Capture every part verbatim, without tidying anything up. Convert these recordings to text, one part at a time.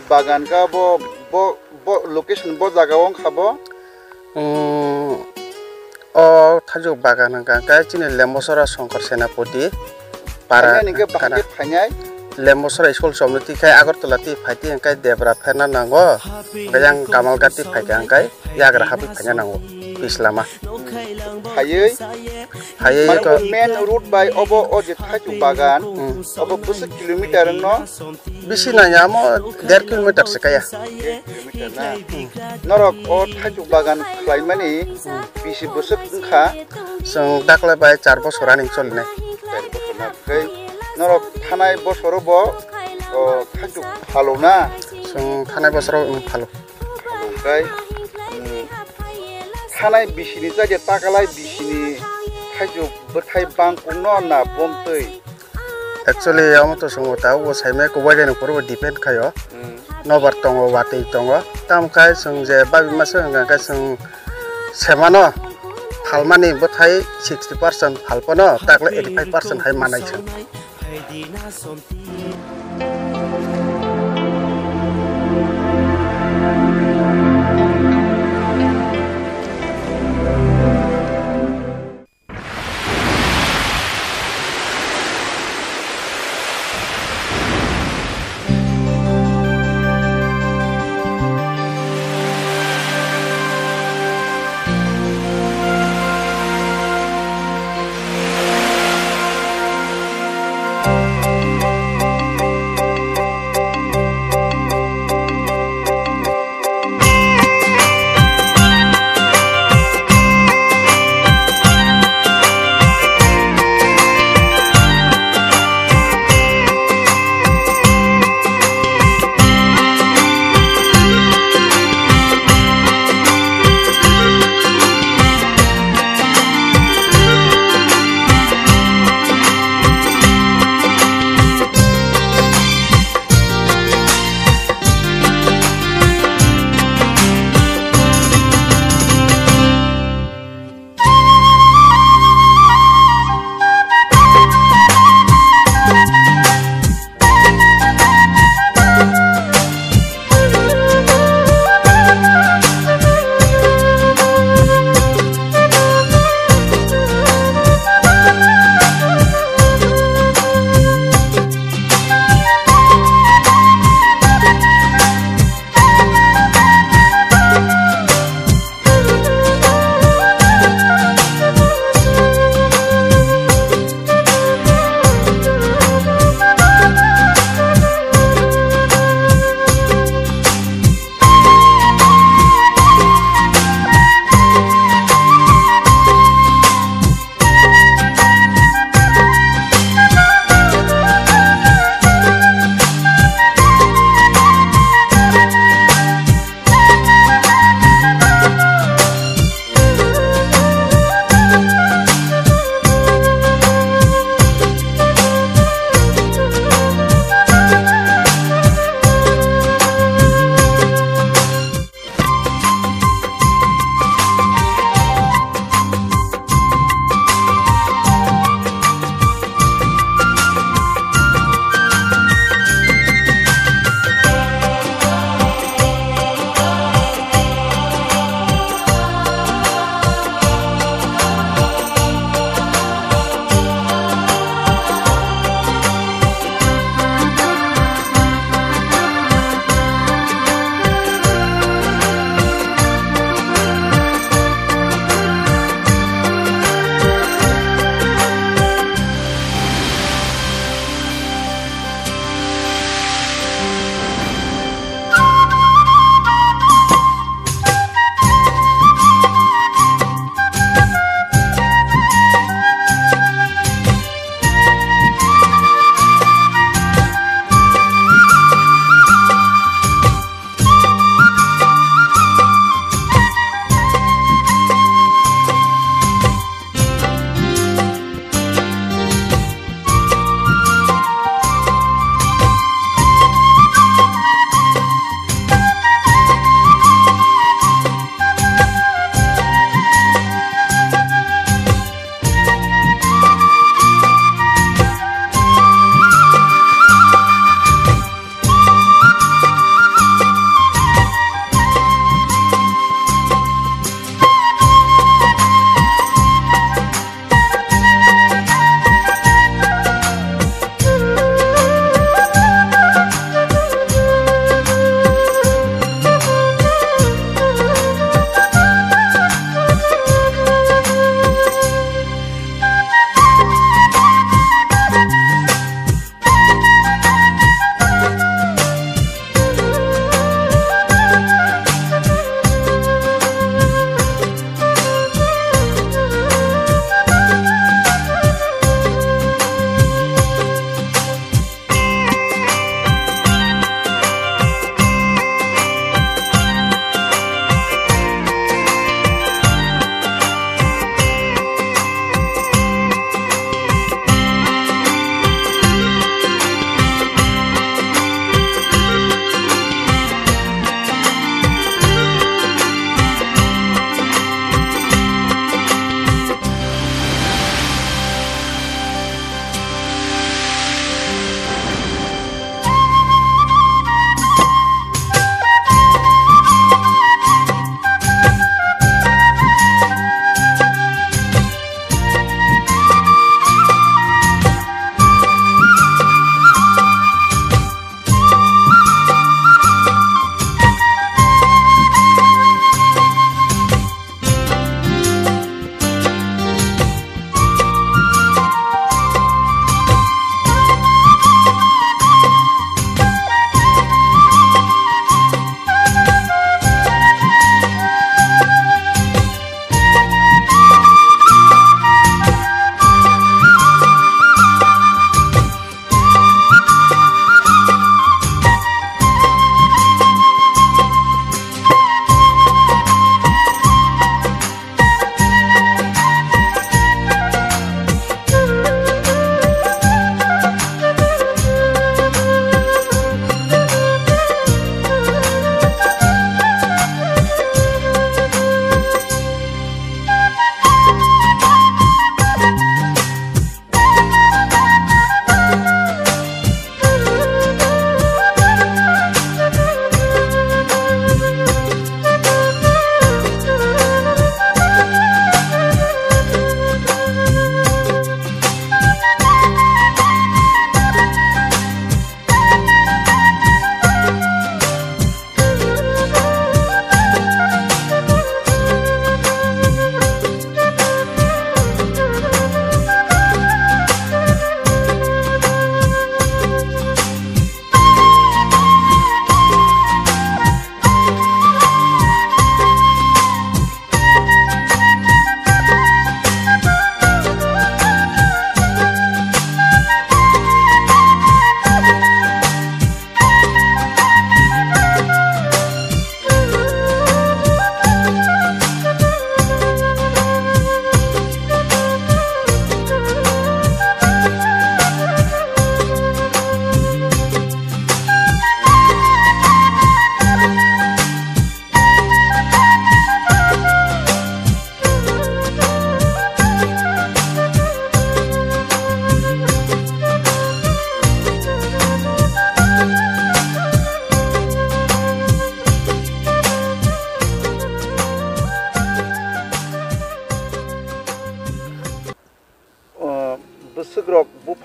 Bagan ka bo, bo, bo location bo jaga wng kha bo? Mm, o thaichuk bagan hwnkha khe chini Lembosora Songkor Senapati para Phainai hwnkhe bahai kana. Khe phainai. Lembosora school somni twi khai Agartala twi phai twi hwnkhe Debra pherna nango. Hwnkhe yang Kamalghat twi phai khe hwnkhe Yagra habwi phaina nango. Pis lama. Phaiwi Phaiwi mane ko o main road bai obo o je thaichuk bagan, hmm, obo bwswk kilometer wngno? Bisi nangya amo der kilometer se kaya. Der kilometer na? Norok o thaichuk bagan khlaimani bisi bwswk wngkha? Chwng dakle bai char bosor ani cholinai. Char bosor na? Tei norok thanai bosoro bo, o, thaichuk phalo na? Chwng thanai bosoro, um, phalo. Phalo khe, um, thanai bisini chaide takalai bisini thaichuk bwthai bangkukno na bomtwi? Actually, amo to chwngbo tabukbo saimaya, kwbai reno porobo depend khaio. Hmm. Nobar tongo, watwi tongo. Tamo khe chwng je babi masa hwnkha khe chwng semano phalmani bwthai sixty percent phalpano, takle eighty five percent hai manai chwng.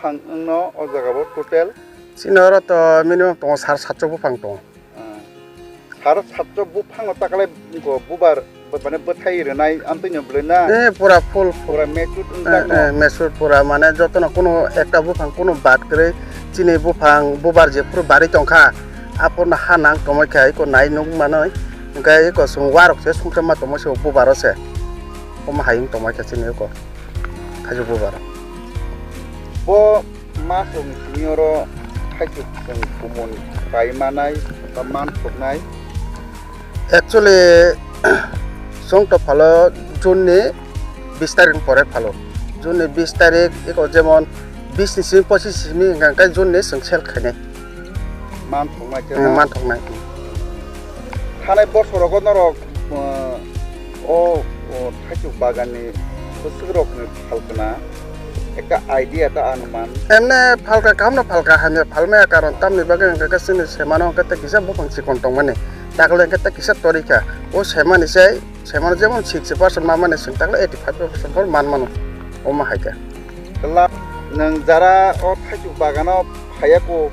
Buphang wngno o jaga o total? Chini oro to minimum tongo sar satso buphang tongo. Ah. Sar satso buphang no takalai bo bubar bo-, mane bwthai rwnai amtwino bwlwi na? Eh, pura full, full. Pura mature Eh, wngkha no? Eh, mature pura, mane jotono kuno ekta buphang kuno bad kwrwi, chini buphang bubar je phuru bari tongkha, aphurno ha nang tongmai kha, eko nai nuk manwi, hwnkhe eko chwng warok se sungsa ma tongmai se bubaro se, omo hai wng tongmai kha chini eko. Thaichuk bubar. Bo masrokni simi oro thaichuk chwng kumun pai manai ba man thoknai? Actually, chwng to phalo June ni bis tarik ni pore phalo. June ni bis tarik, eko jemon bis ni simi pochis simi hwnka hwnkhe June ni chwng sell khainai. Man thoknai khe Hmm, na? Man thoknai. Thanai bosorogo norok, uh, o, o thaichuk baganni bwswkrokni phalkna ekta idea ta anuman. Emne phalka, kahamno phalka, hamya phalmaya karon tamni bagwi hwnkhe khe chini semano hwnkhe tei kisa buphang chikon tongmani. Takle hwnkhe tei kisa torikha. O semani sai, semano jemon sixty percent mamani chwng takle eighty five percent phor manmano. Omo hai khe. Kla-, nwng jara o thaichuk bagano phaiya ko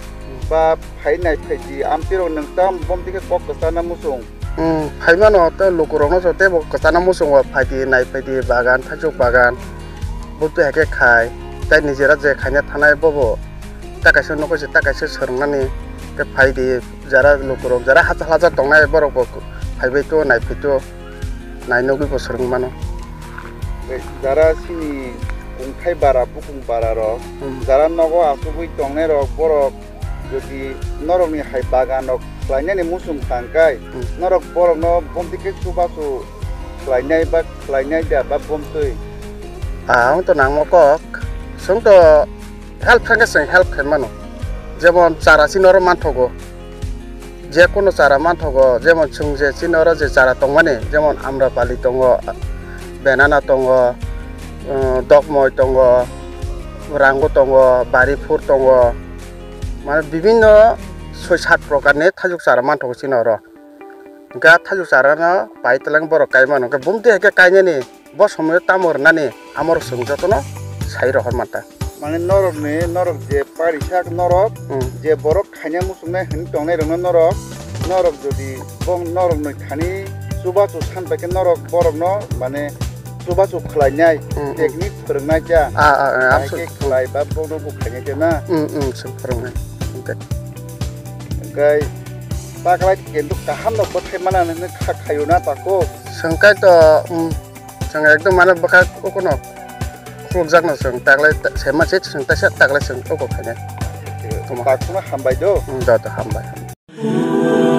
ba phai nai phai di, amtwi rok nwng tam bom tike kok kwchana muchung. Hmm, phai mano tei lukurokno joto teibo kwchana muchungo phai di, nai phai di, bagan, thaichuk bagan, butwi hai khe khai, tei nijera je khaina thanai bobo ta kaisa nokoi se ta kaisa swrwngnani, tei phai di, jara lukurok, jara hachal hachal tongnai borok bo phai bai to, nai phai to. Nai nugwi bo swrwng mano. Tei jara chini kungthai bara, bukung bara rok, Hmm. jara nogo achugwi tongnai rok, borok jodi norokni hai bagan rok khlainani muchung tangkai, Hmm. norok borokno bomtwi khe chubachu khlainai ba khlainai da ba bomtwi? Ah, ang to nangma kok, chwng to help thangkhe chwng help khai mano. Jemon chara chini oro manthogo. Je kono chara manthogo, jemon chwng je chini oro je chara tongmani, jemon Amrapali tongo, Banana tongo, uh, Dokmoi tongo, Rango tongo, Bari phur tongo. Mane bibinno soi sat prokarni thaichuk chara manthogo chini oro. Hwnkhe ah thaichuk charano pai twlang borok kai mano. Hwnkhe bumtwi hai khe kainani bo somoyo tamo rwnani amorok chwng jotono sai rohor manta. Mane norokni, norok je parisak norok Hmm. je borok khaina muchungnai hwnwi tongnai rokno norok, norok jodi bong norokni thani chubachu san bai khe norok borokno mane chubachu khlainai Hmm, hmm. technique phwrwngnai cha. Ah, ah, ah, Bahai absolute. Khe khlai ba bono bo khainai cha na. Hmm, hmm, chwng phwrwngnai. Hwnkhe. Hwnkhe taklai kendo kaham no bwthai mana nini kha khayo na tako. Chwng kai to, um, chwng ekdom mane bwkha kukuno khulukjakno chwng taklai ta-, sema se chwng taisa taklai chwng oko khainai. Tamo. Takhukno hambai do. Um, do, do, hambai, hambai.